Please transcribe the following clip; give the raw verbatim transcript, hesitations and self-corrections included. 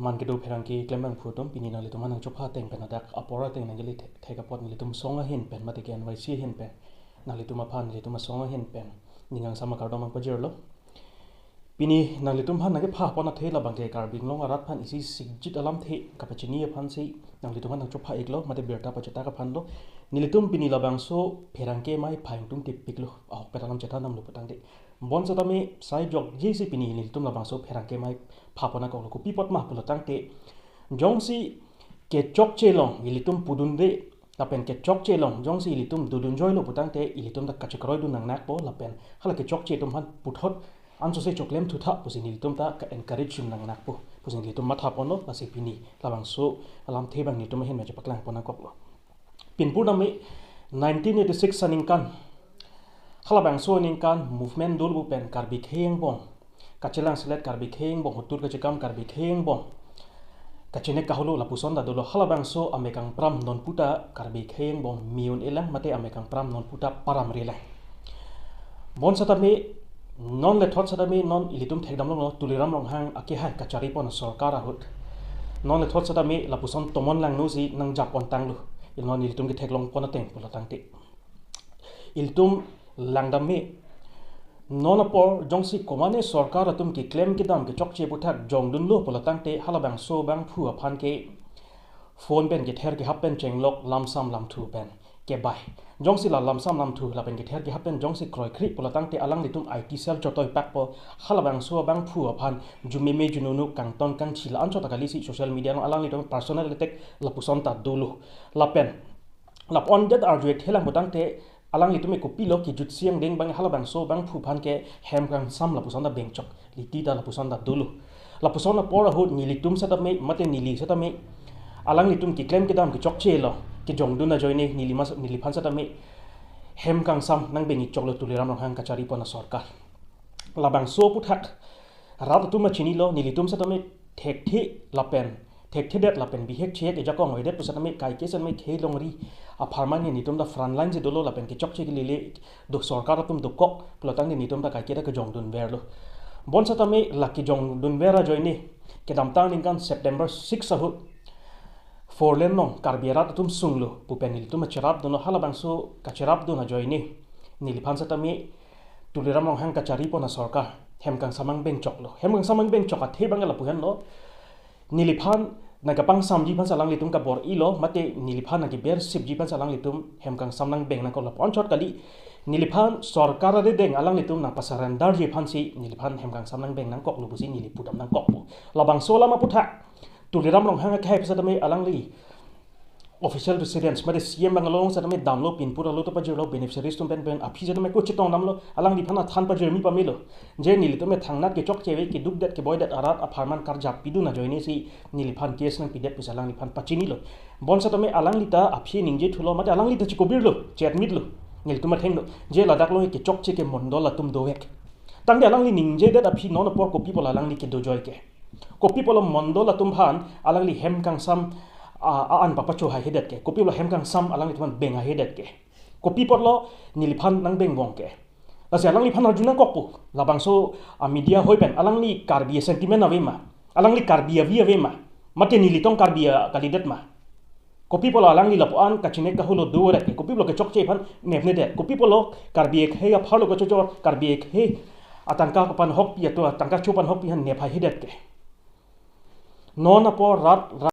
Man kedo pherangke klembangphu atum, pini nanglitum aphan nangchopha ateng pen ladak apor ateng nangkele thek, thek apot nelitum asong ahin pen mate ke N Y C ahin pen nanglitum aphan, nelitum asong ahin pen ning kangsam akardom nangpajirlo. Pini nanglitum aphan nangkepha pon athe labang ke Karbi Anglong arat aphan isi sikjit alamthe kapachini aphansi nanglitum aphan nangchopha iklo, mate birta pachetak aphanlo. Nelitum pini labangso pherangke amei pha ingtungtipiklo, ahokpet alam chethan damlo putangte. Bonsetame sai jokjesi pini nelitum labangso pherangke amei pha pon nangkoklo. Kopi apot ma pulotangte, jongsi kechokche along ilitum pudunde lapen kechokche along jongsi ilitum dodunjoilo putangte, ilitum ta kachekroidun nangnakpo lapen hala kechokche atum aphan puthot ansose choklem thutha pusi nelitum ta ka-encourage dun nangnakpo pusi nelitum matha ponlo, lasi pini labangso alamthe abang nelitum ahin pen chepaklang pon nangkoklo. Pinpur name nineteen eighty-six aningkan, halabangso aningkan movement dolo pen Karbi akhei angbong kachelangselet, Karbi akhei angbong hotur kachekam, Karbi akhei angbong kachinek kaholo lapuson ta dolo. Halabangso amek kangpram nonputa Karbi akhei angbong me-un-elang mate amek kangpram nonputa paramrelang. Bonsetame non lethot setame non ilitum thekdamlonglo, Tuliram Ronghang akehai kachari pon asorkar ahut non lethot setame lapuson tomon langnosi nangjap pontanglo. Non ilitum ketheklong pon ateng pulotangte, ilitum langdam me. Non apor jongsi komatne sorkar atum keklem kedam kechokche aputhak jongdunlo pulotangte, halabangso abangphu aphan ke phone pen kether kehap pen chenglok, lamsam lamthu pen kebai. Jongsi la lamsam lamthu lapen kether kehap pen jongsi kroikre pulotangte, alanglitum I T cell chotoipakpo. Halabangso abangphu aphan jumeme jununu, kangton kangthi la anchot ta kalisi social media along alanglitum personal attack lapuson ta dolo. Lapen lapu-an det arju-ik thelang putangte, alanglitum ke kopilo kejutsi angdeng abang, halabangso abangphu aphan ke hem kangsam lapuson ta bengchok, liti ta lapuson ta dolo. Lapuson apor ahut nelitum setame mate neli setame alanglitum keklem kedam kechokche along kejongdun ajoine neli mas, neliphan setame hem kangsam nangbeng-ik choklo Tuliram Ronghang kachari pon asorkar. Labangso aputhak rat atum chinilo, nelitum setame thekthe lapen thekthedet lapen bihek chihek ejakong avedet pu setame kaike setame khei longri apharman nelitum ta front line si dolo lapen kechokche kelele do, sorkar atum dokok pulotangte nelitum ta kaike ta kejongdunverlo. Bonsetame la kejongdunver ajoine kedamtang aningkan September six ahut four lane along Karbi arat atum sunglo pu pen nelitum kacherapdunlo. Halabangso kacherapdun ajoine neliphan setame Tuliram Ronghang kachari pon asorkar hem kangsam nangbeng choklo. Hem kangsam nangbeng chok athe abang lapu henlo, neliphan nangkapangsamji aphansi alanglitum kabor-ilo mate neliphan nangkebersipji aphansi alanglitum hem kangsam nangbeng nangkoklo, lapu anchot kali. Neliphan sorkar arideng alanglitum nangpasurrenderji aphansi neliphan hem kangsam nangbeng nangkoklo pusi neli pudam nangkokpo. Labangso alam aputhak Tuliram Ronghang akehai setame alangli official residence mate C M bungalow setame damlo, pinpur alo ta pajirlo, beneficiaries atum pen pen aphi setame ko chetong damlo, alangliphan athan pajirmi pamelo. Je nelitum thangnat kechokche ave, kedukdet keboidet arat apharman karjap pidun ajoinesi neliphan case nangpidet pusi alangliphan pachinilo. Bonsetame alangli ta aphi ningje thulo mate alangli ta chikobirlo, che-admitlo. Nelitum athengno je ladak along kechokche ke mondol atum dovek. Tangte alangli ningjedet aphi non apor kopi pulo alangli kedojoi ke. Kopi pulo mondol atum aphan alangli hem kangsam a, a-an papacho haihedet ke. Kopi pulo hem kangsam alanglitum aphan beng haihedet ke. Kopi pulo neliphan nangbeng bong ke. Lasi alangliphan arju nangkokpo. Labangso a media hoi pen alangli Karbi sentiment ave ma, alangli Karbi avi ave ma, mate nelitum Karbi a kalidet ma. Kopi pulo alangli lapu-an kachinek kaholo doret ke. Kopi pulo kechokche aphan nepnedet. Kopi pulo Karbi akhei apharlo kachojor, Karbi akhei atangka kapanhokpi, ato atangka chopanhokpi aphan nep haihedet ke. Non apor rat